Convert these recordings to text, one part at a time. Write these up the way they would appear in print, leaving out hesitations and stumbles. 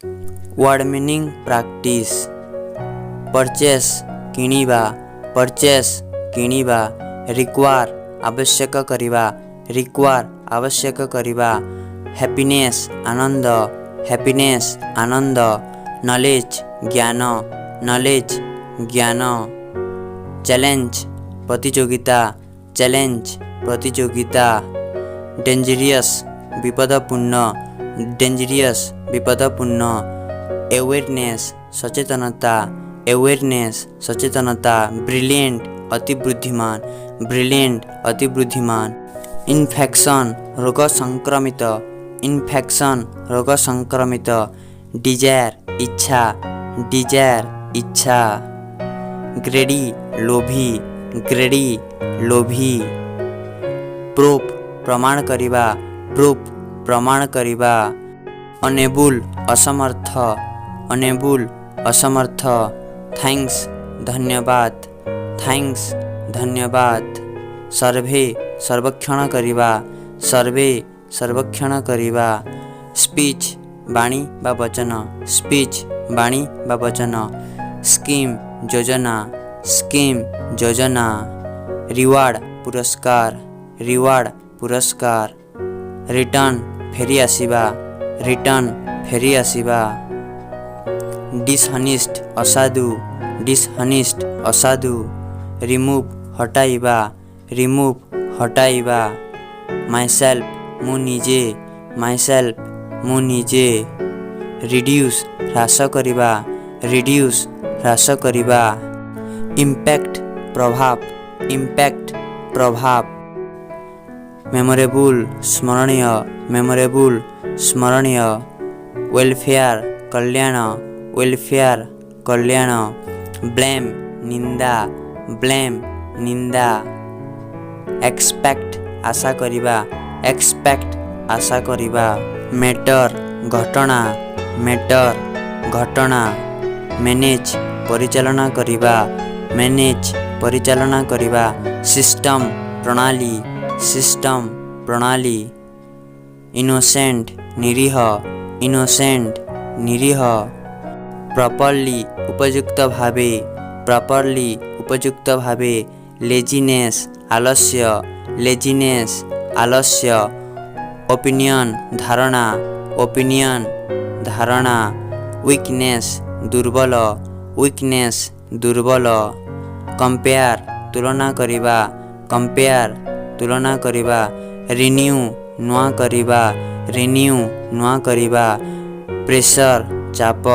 Word meaning practice. Purchase କିଣିବା, purchase କିଣିବା। Require ଆବଶ୍ୟକ କରିବା, ରିକ୍ୱାର ଆବଶ୍ୟକ କରିବା। ହ୍ୟାପିନେସ୍ ଆନନ୍ଦ, ହ୍ୟାପିନେସ୍ ଆନନ୍ଦ। ନଲେଜ ଜ୍ଞାନ, ନଲେଜ ଜ୍ଞାନ। ଚ୍ୟାଲେଞ୍ଜ ପ୍ରତିଯୋଗିତା, ଚ୍ୟାଲେଞ୍ଜ ପ୍ରତିଯୋଗିତା। ଡେଞ୍ଜରିୟସ୍ ବିପଦପୂର୍ଣ୍ଣ, ଡେଞ୍ଜରିୟସ୍ ବିପଦପୂର୍ଣ୍ଣ। ଏୱେରନେସ୍ ସଚେତନତା, ଏୱେରନେସ୍ ସଚେତନତା। ବ୍ରିଲିଏଣ୍ଟ ଅତି ବୁଦ୍ଧିମାନ, ବ୍ରିଲିଏଣ୍ଟ ଅତି ବୁଦ୍ଧିମାନ। ଇନଫେକ୍ସନ୍ ରୋଗ ସଂକ୍ରମିତ, ଇନଫେକ୍ସନ୍ ରୋଗ ସଂକ୍ରମିତ। ଡିଜାୟାର ଇଚ୍ଛା, ଡିଜାୟାର ଇଚ୍ଛା। ଗ୍ରେଡି ଲୋଭୀ, ଗ୍ରେଡି ଲୋଭୀ। ପ୍ରୁଫ୍ ପ୍ରମାଣ କରିବା, ପ୍ରୁଫ୍ ପ୍ରମାଣ କରିବା। ଅନଏବୁଲ୍ ଅସମର୍ଥ, ଅନଏବୁଲ୍ ଅସମର୍ଥ। Thanks ଧନ୍ୟବାଦ, thanks ଧନ୍ୟବାଦ। ସର୍ଭେ ସର୍ବେକ୍ଷଣ କରିବା, ସର୍ଭେ ସର୍ବେକ୍ଷଣ କରିବା। ସ୍ପିଚ୍ ବାଣୀ ବା ବଚନ, ସ୍ପିଚ୍ ବାଣୀ ବା ବଚନ। ସ୍କିମ୍ ଯୋଜନା, ସ୍କିମ୍ ଯୋଜନା। ରିୱାର୍ଡ଼ ପୁରସ୍କାର, ରିୱାର୍ଡ଼ ପୁରସ୍କାର। ରିଟର୍ନ ଫେରି ଆସିବା, ରିଟର୍ନ ଫେରି ଆସିବା। ଡିସହନିଷ୍ଟ ଅସାଧୁ, ଡିସହନିଷ୍ଟ ଅସାଧୁ। ରିମୁଭ୍ ହଟାଇବା, ରିମୁଭ୍ ହଟାଇବା। ମାଇସେଲ୍ଫ ମୁଁ ନିଜେ, ମାଇସେଲ୍ଫ ମୁଁ ନିଜେ। ରିଡ୍ୟୁସ୍ ହ୍ରାସ କରିବା, ରିଡ୍ୟୁସ୍ ହ୍ରାସ କରିବା। ଇମ୍ପ୍ୟାକ୍ଟ ପ୍ରଭାବ, ଇମ୍ପ୍ୟାକ୍ଟ ପ୍ରଭାବ। ମେମୋରେବୁଲ୍ ସ୍ମରଣୀୟ, ମେମୋରେବୁଲ୍ ସ୍ମରଣୀୟ। ୱେଲଫେୟାର କଲ୍ୟାଣ, ୱେଲଫେୟାର କଲ୍ୟାଣ। ବ୍ଲେମ୍ ନିନ୍ଦା, ବ୍ଲେମ୍ ନିନ୍ଦା। ଏକ୍ସପେକ୍ଟ ଆଶା କରିବା, ଏକ୍ସପେକ୍ଟ ଆଶା କରିବା। ମେଟର ଘଟଣା, ମେଟର ଘଟଣା। ମ୍ୟାନେଜ୍ ପରିଚାଳନା କରିବା, ମ୍ୟାନେଜ୍ ପରିଚାଳନା କରିବା। ସିଷ୍ଟମ୍ ପ୍ରଣାଳୀ, ସିଷ୍ଟମ୍ ପ୍ରଣାଳୀ। ଇନୋସେଣ୍ଟ ନିରୀହ, ଇନୋସେଣ୍ଟ ନିରୀହ। ପ୍ରପରଲି ଉପଯୁକ୍ତ ଭାବେ, ପ୍ରପରଲି ଉପଯୁକ୍ତ ଭାବେ। ଲେଜିନେସ୍ ଆଳସ୍ୟ, ଲେଜିନେସ୍ ଆଳସ୍ୟ। ଓପିନିଅନ୍ ଧାରଣା, ଓପିନିଅନ୍ ଧାରଣା। ୱିକନେସ୍ ଦୁର୍ବଳ, ୱିକନେସ୍ ଦୁର୍ବଳ। କମ୍ପେୟାର ତୁଳନା କରିବା, କମ୍ପେୟାର ତୁଳନା କରିବା। ରିନ୍ୟୁ ନୂଆ କରିବା, ରିନ୍ୟୁ ନୂଆ କରିବା। ପ୍ରେସର ଚାପ,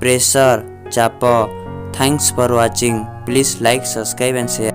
ପ୍ରେସର ଚାପ। Thanks for watching. Please like, subscribe and share.